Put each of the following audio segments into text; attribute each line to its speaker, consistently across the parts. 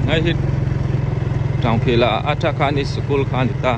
Speaker 1: Hei hi Tangphila a tha kha ni school kha ni ta.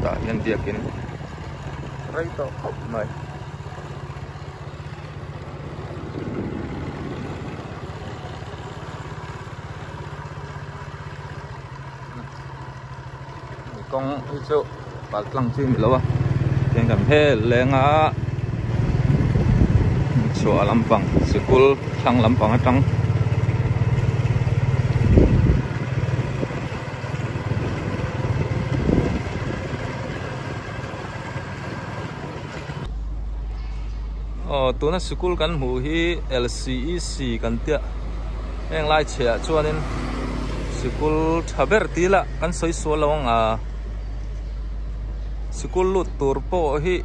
Speaker 1: Tah hian biakin rei tawh khawp mai. Kawng hi chu pal tlang chi ni lo a tiang kan hel leng a chhuah lampang sikul thlang lampang atang aw tuna sikul kan hmuh hi L_C_E_C kan tia heng lai chheh ah chuanin sikul tha ber tih lah kan sawi sual lo ang a sikul lut tur pawh hi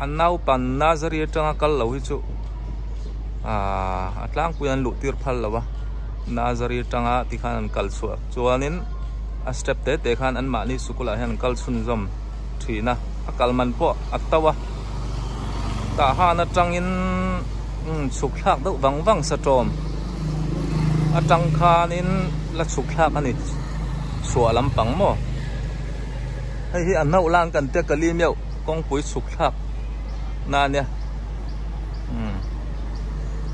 Speaker 1: a naupan nursery atanga kal lo hi chu ahh a tlangpui an luh tir phal lo a nursery atanga tikhan an kal chhuah chuanin a step te te khan anmahni sikul ah hian an kal chhunzawm. thin a a kal man pawh a to a tah han atangin chhuk thlak deuh vang vang sa tawm atang khanin la chhuk thlak a ni chhuah lampang maw hei hi a hnauh lan kan tia ka li meuh kawngpui chhuk thlak na ania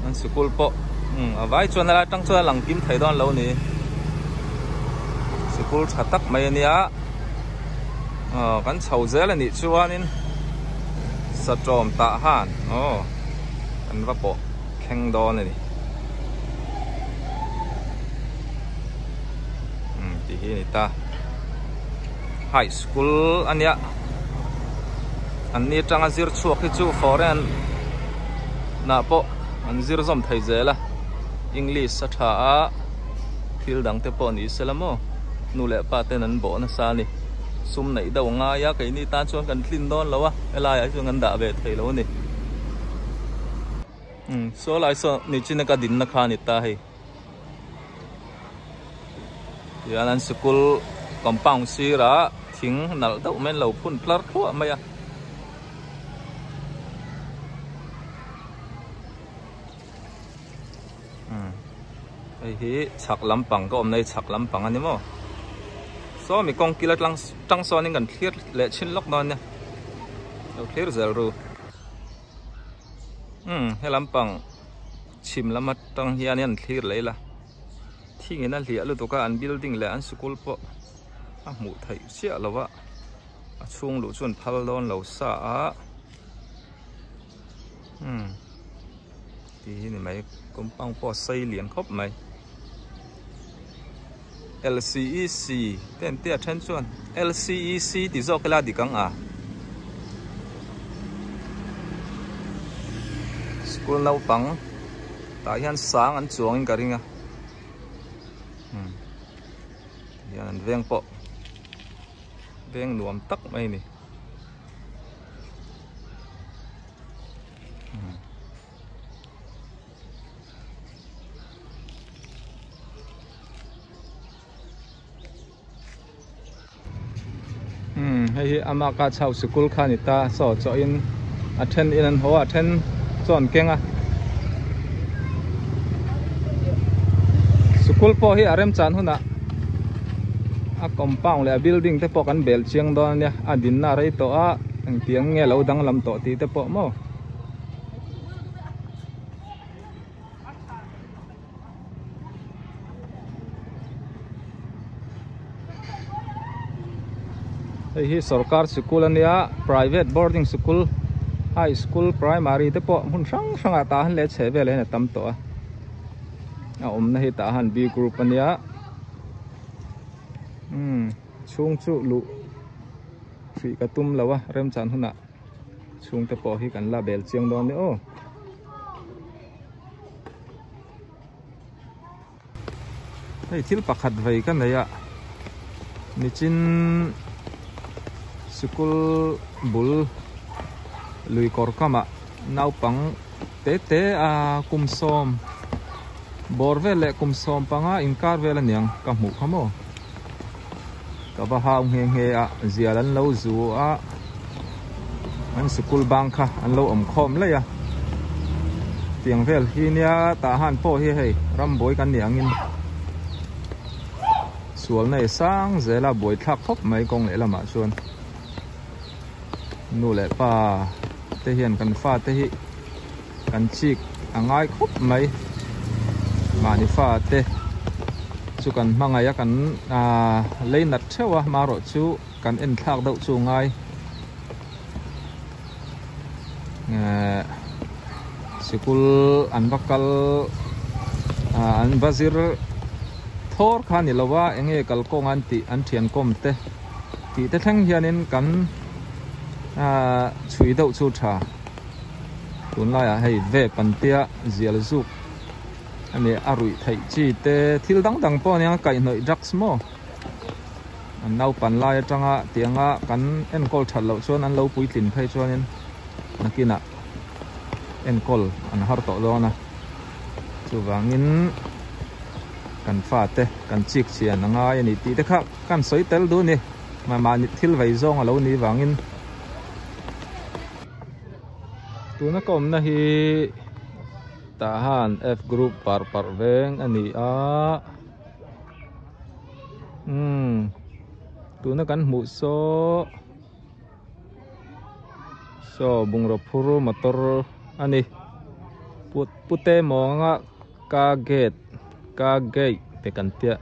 Speaker 1: an sikul pawh a vai chuan a lai atang chuan a lang kim thei dawn lo a ni sikul tha tak mai a nia. Aw kan chho zel a nih chuanin satawm tah han aw kan va pawh thleng dawn a ni umm tih hi a ni ta high school a nia an ni atanga zir chhuak hi chu foreign nah pawh an zir zawm thei zel a english a tha a thil dang te pawh ni sela maw. Nu leh pa ten an bawh nasa a ni. Sum neih deuh a ngai a, keini tan chuan kan tlin dawn lo a, helaiah hi chuan kan dah ve thei lo a ni. Umm saw lai saw nichina ka dinna kha a ni ta hei. Tihian an sikul compound sirah thing nalh deuh mai an lo phun tlar thluah mai a. Hei hi chhak lampang ka awmna hi chhak lampang a ni maw saw mi kawng kil atang tang sawnin kan thlir leh chhin lawk dawn nia lo thlir zel ru umm he lampang chhim lam atang hian an thlir leh ila thingin a hliah lutuk a an building leh an sikul pawh a hmuh theih chiah lo a a chhung luh chu an phal dawn lo sa a. Umm tih hi ni mai compound pawh a sei lian khawp mai L_C_E_C te an tia then chuan L_C_E_C tih zawk ila dik ang a school naupang tah hian sang an chuang in ka ring a umm tihian an veng pawh veng nuam tak mai a ni. Hei hi ama ka chau sikul kha ni ta saw chaw in a then in an haw a then chaw an keng a sikul pawh hi a remchan hunah a compound leh a building te pawh kan bel chiang dawn a nia a dinna a rei tawh a engtiang nge lo danglam tawh tih te pawh maw. Hei hi sorkar sikul a nia private boarding sikul high school primary te pawh hmun hrang hrangah tah han leh chheh velah hian a tam tawh a a awmna hi tah han B group a nia. Umm chhung chu luh hrih ka tum lo a remchan hunah chhungte pawh hi kan la bel chiang dawn nia aw. Hei thil pakhat vei ka nei a nichin. Sikul bul lui kawr kamah naupang te te a kum sawm bawr vel leh kum sawm panga inkar vel aniang ka hmuh kha maw ka va hau nghe nghe a zial an lo zu a an sikul bang kha an lo awm khawm laih a tiang vel hi nia tah han pawh hi hei rambuai kan nih angin. Sual nei sang zela buai thlak khawp mai kawng leh lamah chuan nu leh pa te hian kan fa te hi kan chik a ngai khawp mai mahni fa te chu kan hmangaih a kan ahh lei nat theuh a marawh chu kan en thlak deuh chu ngai ehh sikul an va kal ah an va zir thawr kha a ni lo a eng nge kalkawng an tih an thian kawm te tih te thleng hianin kan ah chhui deuh chu tha tunlaiah hei vape an tia zial zuk a ni a ruih theih chi te thil dang dang pawh a nia kaihhnawih drugs maw. An naupan lai atanga tianga kan enkawl that loh chuan an lo puitlin phei chuanin nakinah enkawl an har tawh dawn a, chuvangin kan fate kan chik chhian a ngai a ni tih te kha kan sawi tel duh a ni, mahni thil vei zawng a lo nih vangin. Tuna ka awmna hi Tahan F Group par parh veng a ni a. Umm tuna kan hmuh saw saw bungraw phur motor a ni put pute mawnga ka gate ka gate te kan tia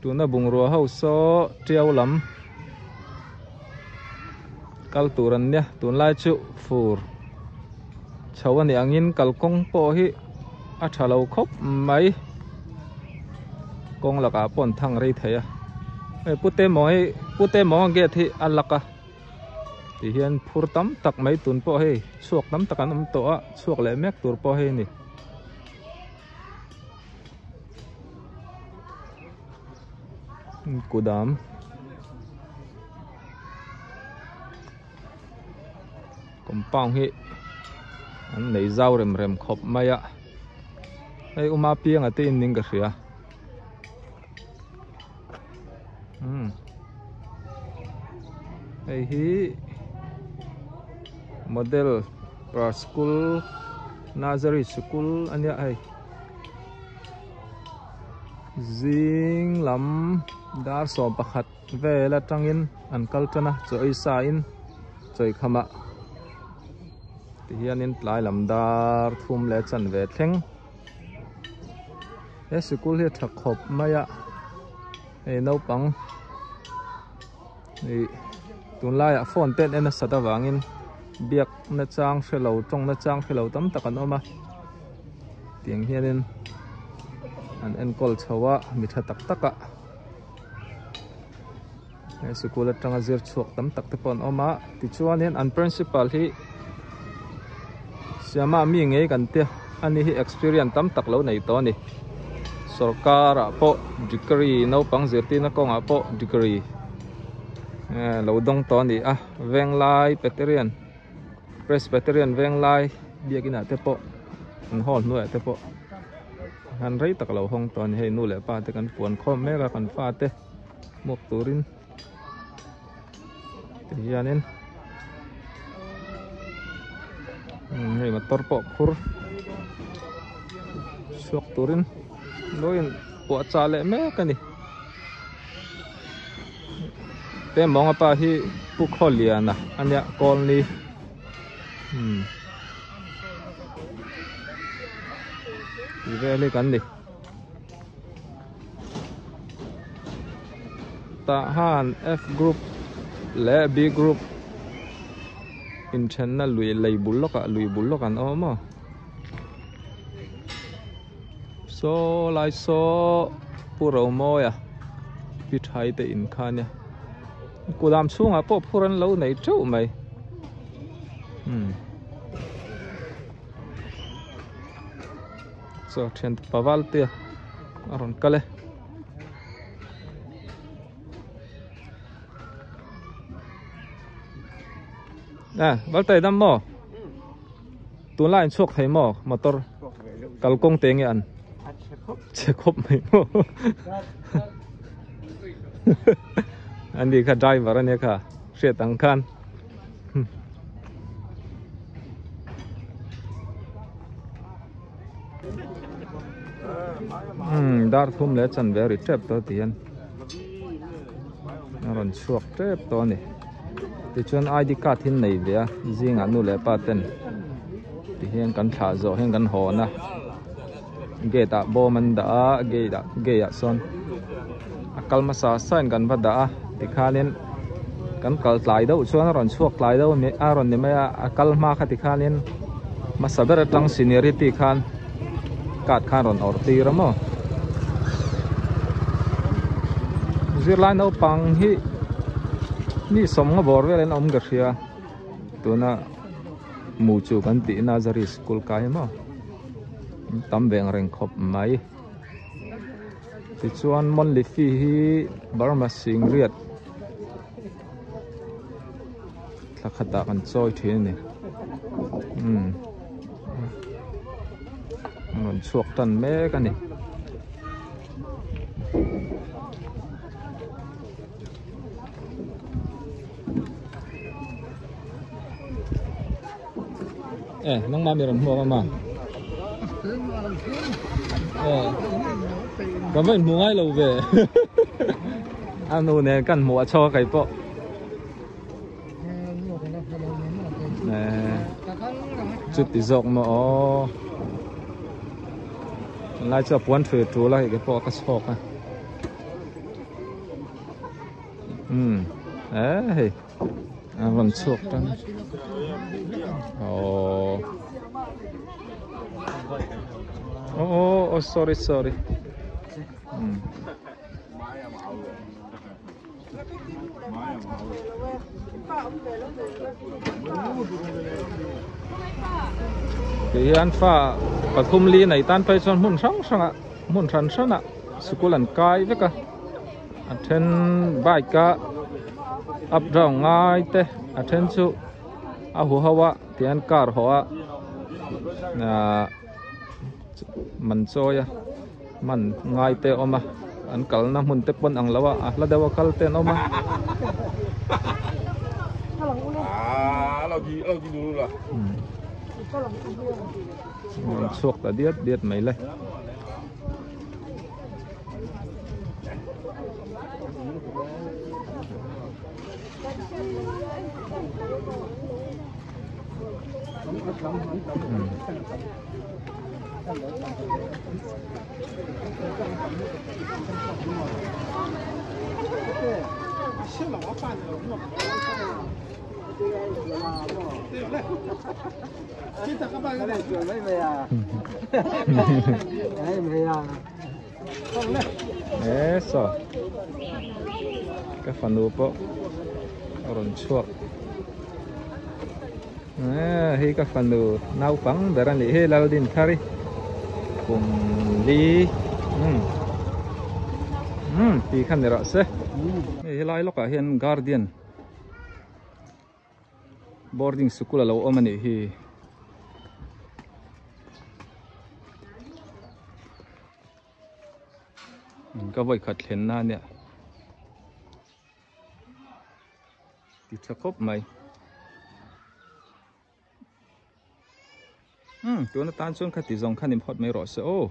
Speaker 1: tuna bungrua ho saw tiau lam kal tur an nia tunlai chu fur chho a nih angin kalkawng pawh hi. A tha lo khawp mai kawng lakah pawh an thang rei thei a hei pute maw hi pute maw gate hi a lak a ti hian phur tam tak mai tun pawh hei chhuak tam tak an awm tawh a chhuak leh mek tur pawh hei a ni. Kudam. Compound hi an nei zau rem rem khawp mai a hei uma pianga te in ning ka hria umm hei hi model pra school nursery school a nia hei zing lam dar 11. Vel atangin an kal tan a, chaw ei sa in chawi kham ah ti hianin tlai lam dar thum leh chanve thleng he sikul hi a tha khawp mai a hei naupang ih tunlaiah phone te an en nasat avangin biak na chang hre lo tawng na chang hre lo tam tak an awm a tiang hianin an enkawl chho a mi tha tak tak ah. He sikul atanga zir chhuak tam tak te pawh an awm a tichuanin an principal hi Siama mi ngei kan tia ani hi experience tam tak lo nei tawh a ni sorkar ah pawh degree naupang zirtirna kawngah pawh degree lo dawng tawh a ni a Venglai Peterian Presbyterian Venglai biakin ah te pawh an hall hnuaiah te pawh. Han rei tak lo hawng tawh a ni hei nu leh pa te kan puan khawm mek a kan fa te hmuak turin ti hianin hei motor pawh phur chhuak turin loin puah chah leh mek a ni te mawnga pa hi pu khawliana a nia kawlni umm. Tih vel hi kan ni tah han F group leh B group inthenna lui lei bul lawkah lui bul lawk an awm a saw lai saw Pu Romawia pi thai te in kha ania kulam chhungah pawh phur an lo nei teuh mai. Umm chaw thian paval te a rawn kal e. À, Valtai dam maw? Tunlai in chhuak thei maw motor kalkawng te nge an chhe khawp mai maw? Ani kha driver ania kha hriat ang khan. Umm dar thum leh chanve a ri tep tawh ti hian a rawn chhuak tep tawh a ni tichuan I D card hi an nei ve a zingah nu leh pa ten ti hian kan thlah zawh hian kan hawn a gate ah bawm an dah a gate ah gate ah sawn a kal hmasa sa in kan va dah a tikhanin kan kal tlai deuh chuan a rawn chhuak tlai deuh a rawn ni mai a a kal hma kha tikhanin hmasa ber atang seniority khan card khan rawn awrh tir a maw zirlai naupang hi mi sawmnga bawr velin a awm ka hria tuna mu chu kan tih nursery school kai maw tam ve ang reng khawp mai. Tichuan monthly fee hi Burma Singriat thla khatah kan chawi thin a ni. Umm a rawn chhuak tan mek a ni. E nangmah mi rawn hmuak a ma e ka va inhmu ngai lo ve a nu nen kan hmuh a chhawk a kei pawh e chuti zawk maw aw tunlai chu a puan thui tul a hei ke pawh ka chhawk a umm e hei. A rawn chhuak tan aww oh oh sorry sorry um ti hian fa pathum li nei tan phei chuan hmun hrang hrangah hmun hran hranah sikul an kai vek a. A then bike a up down ngai te a then chu a hu ho a tihian car haw a ahh man chawi a man ngai te a awm a an kalna hmun te pawn ang lo a a hla deuh a kal te an awm a. Rawn chhuak ta diat diat mai le. E saw ka fanu pawh a rawn chhuak e hei ka fanu naupang ber a nih hi Laldinthari kum li umm umm tih kha ni rawh se hei helai lawkah hian guardian Boarding sikul a lo awm a nih hi. Ka vawi khat thlen na ania. Ti tha khawp mai. Umm tuna tan chuan khati zawng khan inphawt mai rawh se aw.